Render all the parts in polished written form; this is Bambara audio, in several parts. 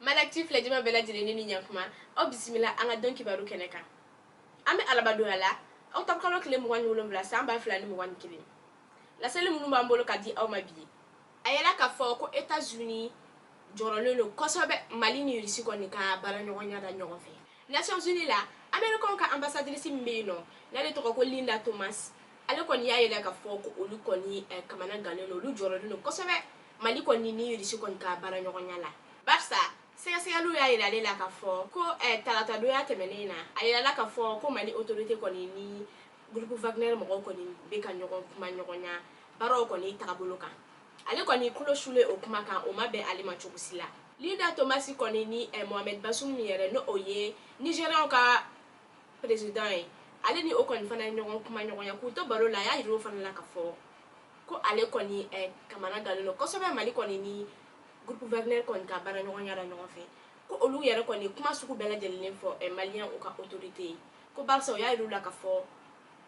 Malactu filɛjama bɛɛ lajɛlen ni ɲankuma, aw bisimila an ka don kibaru kɛnɛ kan. An bɛ alabadonya la, octobre kalo tile 27 san 2021. Laseli minnu b'an bolo ka di aw ma bi, a yɛrɛ k'a fɔ ko États-Unis jɔrɔlen don kosɛbɛ Mali ni Russie kɔni ka baaraɲɔgɔnya la ɲɔgɔn fɛ. Nations Unies la, Américains ka ambassadrice min bɛ yen nɔ, n'ale tɔgɔ ko Linda Thomas, ale kɔni y'a yira k'a fɔ ko olu kɔni kamana gannen don, olu jɔrɔlen don kosɛbɛ Mali kɔni ni Russie kɔni ka baaraɲɔgɔnya la. Barisa sɛgɛsɛgɛliw y'a yira ale la k'a fɔ ko talatadonya tɛmɛnen na, a yirala k'a fɔ ko Mali autorité kɔni ni groupe Wagner mɔgɔw kɔni bɛ ka ɲɔgɔn kuma ɲɔgɔnya baaraw kɔni tagabolo kan. Ale kɔni tulo sulen o kuma kan, o ma bɛn ale ma cogo si la. Linda Thomas kɔni ni Mohamed Bazoum yɛrɛ, n'o ye Nigérianw ka président ye, ale ni o kɔni fana ye ɲɔgɔn kuma ɲɔgɔnya k'u to baro la. A y'a yira o fana la k'a fɔ ko ale kɔni kamana gannen don kosɛbɛ Mali kɔni ni groupe Wagner kɔni ka baara ɲɔgɔnya la ɲɔgɔn fɛ, ko olu yɛrɛ kɔni kuma sugu bɛɛ lajɛlen fɔ maliyɛn u ka autorité ye, ko barisa u y'a yir'u la k'a fɔ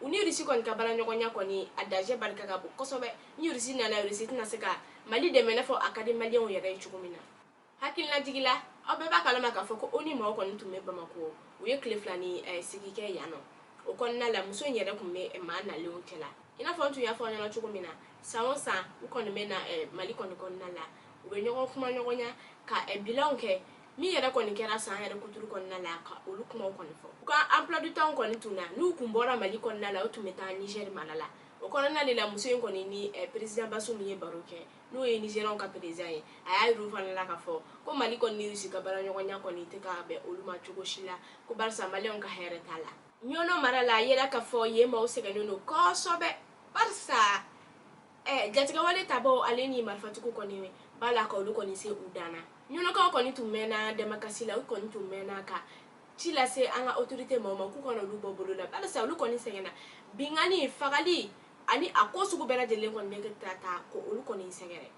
u ni Russie kɔni ka baara ɲɔgɔnya kɔni a danger barika ka bon kosɛbɛ. Ni Russie nana, Russie tɛna se ka Mali dɛmɛ i n'a fɔ a ka di maliyɛnw yɛrɛ ye cogo min na. Hakilinajigi la, aw bɛɛ b'a kalama k'a fɔ ko ONU mɔgɔw kɔni tun bɛ Bamakɔ, u ye tile 2 ni sigi kɛ yan nɔ. O kɔnɔna la, muso in yɛrɛ tun bɛ maa nalenw cɛla. I n'a fɔ n tun y'a fɔ aw ɲɛna cogo min na, san o san u kɔni bɛ na Mali kɔni kɔnɔna la, u bɛ ɲɔgɔn kuma ɲɔgɔnya ka bilanw kɛ. Min yɛrɛ kɔni kɛra san yɛrɛ kuturu kɔnɔna la, ka olu kumaw kɔni fɔ. U ka emploi du temps kɔni tun na, n'u kun bɔra Mali kɔnɔna la, u tun bɛ taa Niger mara la. O kɔnɔna de la, muso in kɔni ni président Bazoum ye baro kɛ, n'o ye Nigérianw ka président ye. A y'a yir'u fana la k'a fɔ ko Mali kɔni ni Russie ka baaraɲɔgɔnya kɔni tɛ ka bɛn olu ma cogo si la, ko barisa maliyɛnw ka hɛrɛ t'a la. Ɲɔnɔ mara la, a yera k'a fɔ yen maaw sɛgɛnnen don kosɛbɛ, barisa jatigɛwale tabaw ale ni marifatigiw kɔni b'a la ka olu kɔni se u dan na. Ɲɔnɔkaw kɔni tun mɛnna damakasi la, u kɔni tun mɛnna ka ci lase an ka autorité maaw ma k'u kana olu bɔ bolo la, barisa olu kɔni sɛgɛnna. Binkanni, fagali ani a ko sugu bɛɛ lajɛlen kɔni bɛ ta ko olu kɔni sɛgɛrɛ.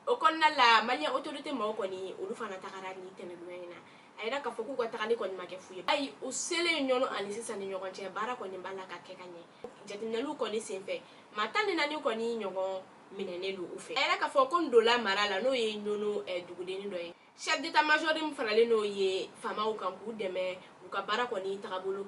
O kɔnɔna la, maliyɛn autorité maaw kɔni olu fana tagara ni tɛnɛdonya in na. A yira k'a fɔ k'u ka tagali kɔni ma kɛ fu ye. Ayi, u selen Ɲɔnɔ ani sisan ni ɲɔgɔn cɛ, baara kɔni b'a la ka kɛ ka ɲɛ. Jateminɛliw kɔni senfɛ, maa 14 kɔni ɲɔgɔn minɛnen don u fɛ. A yira k'a fɔ ko Ndola mara la, n'o ye Ɲɔnɔ dugudennin dɔ ye, chef d'état major min faralen n'o ye faamaw kan k'u dɛmɛ u ka baara kɔni tagabolo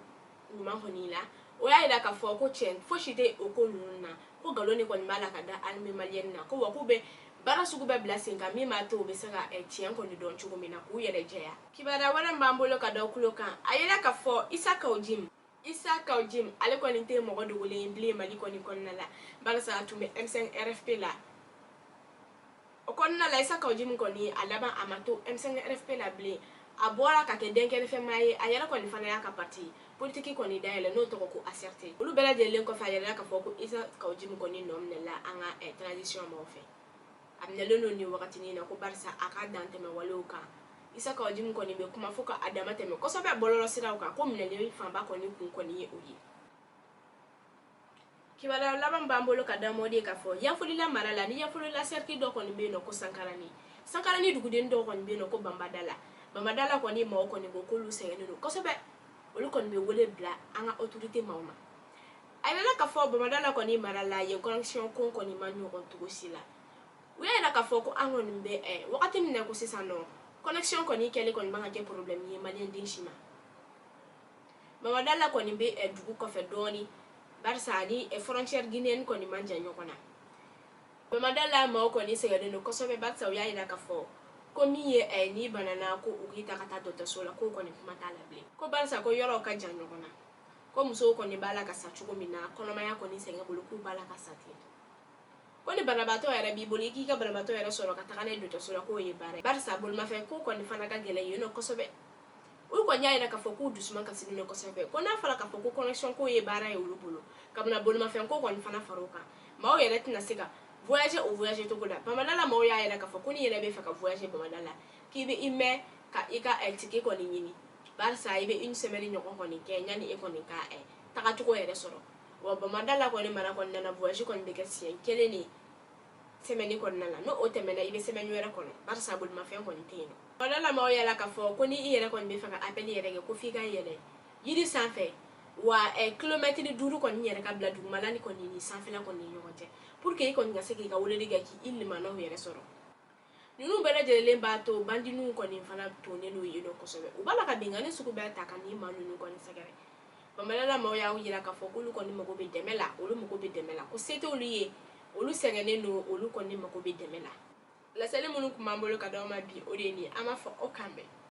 ɲuman kɔni la, o y'a yira k'a fɔ ko tiɲɛ fosi tɛ o ko ninnu na, ko nkalon de kɔni b'a la ka da armée malienne na, ko wa k'u bɛ baara sugu bɛɛ bila sen kan min b'a to u bɛ se ka tiɲɛ kɔni dɔn cogo min na k'u yɛrɛ jɛya. Kibaruya wɛrɛ min b'an bolo ka da kulo kan, a yira k'a fɔ Issa Kaou Djim, Issa Kaou Djim, ale kɔni tɛ mɔgɔ dogolen ye bilen Mali kɔni kɔnɔna la, barisa a tun bɛ M5 RFP la. O kɔnɔna la, Issa Kaou Djim kɔni a laban a ma to M5 RFP la bilen, a bɔra ka kɛ denkɛrɛfɛmaa ye. A yɛrɛ kɔni fana y'a ka parti politique kɔni dayɛlɛ, n'o tɔgɔ ko ACRT. Olu bɛɛ lajɛlen kɔfɛ, a yɛrɛ k'a fɔ ko Issa Kaou Djim kɔni nɔ minɛla an ka transition maaw fɛ. A minɛlen don nin wagatinin na, ko barisa a ka dan tɛmɛ walew kan. Issa Kaou Djim kɔni bɛ kuma fo ka a dama tɛmɛ kosɛbɛ bɔlɔlɔ siraw kan, ko minɛli fanba kɔni kun kɔni ye o ye. Kibaruya laban b'an bolo ka da mɔden ye k'a fɔ Yanfolila mara la, ni Yanfolila cercle dɔ kɔni bɛ yen nɔ ko Sankarani, Sankarani duguden dɔw kɔni bɛ yen nɔ ko Banbadala. Banbadala kɔni maaw kɔni ko k'olu sɛgɛnnen don kosɛbɛ, olu kɔni bɛ wele bila an ka autorité maaw ma. A yirala k'a fɔ Banbadala kɔni mara la yen, connexion ko kɔni ma ɲɔgɔn cogo si la. U y'a yira k'a fɔ ko an kɔni bɛ wagati min na ko sisan nɔ, connexion kɔni kɛli kɔni man ka kɛ problème ye maliyɛn den si ma. Banbadala kɔni bɛ dugu kɔfɛ dɔɔni, barisa ni frontière guinéenne kɔni man jan ɲɔgɔn na. Banbadala maaw kɔni sɛgɛnnen don kosɛbɛ, barisa u y'a yira k'a fɔ ko min ye n'i banana ko u k'i ta ka taa dɔgɔtɔrɔso la, k'o kɔni kuma t'a la bilen, ko barisa ko yɔrɔw ka jan ɲɔgɔn na, ko musow kɔni b'a la ka sa cogo min na, kɔnɔmaya kɔni sɛgɛn bolo, k'u b'a la ka sa ten, ko ni banabaatɔ yɛrɛ b'i bolo, i k'i ka banabaatɔ yɛrɛ sɔrɔ ka taga n'a ye dɔgɔtɔrɔso la, k'o ye baara ye, barisa bolimafɛn ko kɔni fana ka gɛlɛn yen nɔ kosɛbɛ. Olu kɔni y'a yira k'a fɔ k'u dusu kasilen don kosɛbɛ, ko n'a fɔra k'a fɔ ko connexion ko ye baara ye olu bolo, kabini bolimafɛn ko kɔni fana far'o kan, maaw yɛrɛ tɛna se ka voyager o voyager cogo la. Banbadala maaw y'a yira k'a fɔ ko n'i yɛrɛ bɛ fɛ ka voyager Banbadala, k'i bɛ i mɛn ka i ka ticket kɔni ɲini, barisa i bɛ une semaine ɲɔgɔn kɔni kɛ yanni e kɔni ka tagacogo yɛrɛ sɔrɔ. Wa Banbadala kɔni mara kɔnɔna na, voyage kɔni bɛ kɛ siɲɛ kelen de semaine kɔnɔna la, n'o o tɛmɛna, i bɛ semaine wɛrɛ kɔnɔ, barisa bolimafɛn kɔni tɛ yen nɔ. Banbadala maaw y'a la k'a fɔ ko ni i yɛrɛ kɔni bɛ fɛ ka appel yɛrɛ kɛ, ko f'i ka yɛlɛ yiri sanfɛ, wa kilomɛtiri 5 kɔni yɛrɛ ka bila dugumala ni kɔni ni sanfɛla kɔni ni ɲɔgɔn cɛ, pour que i kɔni ka se k'i ka weleli kɛ k'i limanaw yɛrɛ sɔrɔ. Ninnu bɛɛ lajɛlen b'a to bandiniw kɔni fana tonnen don yen nɔ kosɛbɛ. U b'a la ka binkanni sugu bɛɛ ta ka nin maa ninnu kɔni sɛgɛrɛ. Bamalala maaw y'a jira k'a fɔ k'olu kɔni mago bɛ dɛmɛ la, olu mago bɛ dɛmɛ la, ko se t'olu ye, olu sɛgɛnnen don, olu kɔni mago bɛ dɛmɛ la. Laseli minnu tun b'an bolo ka d'aw ma bi, o de ye nin ye. An b'a fɔ aw k'an bɛn.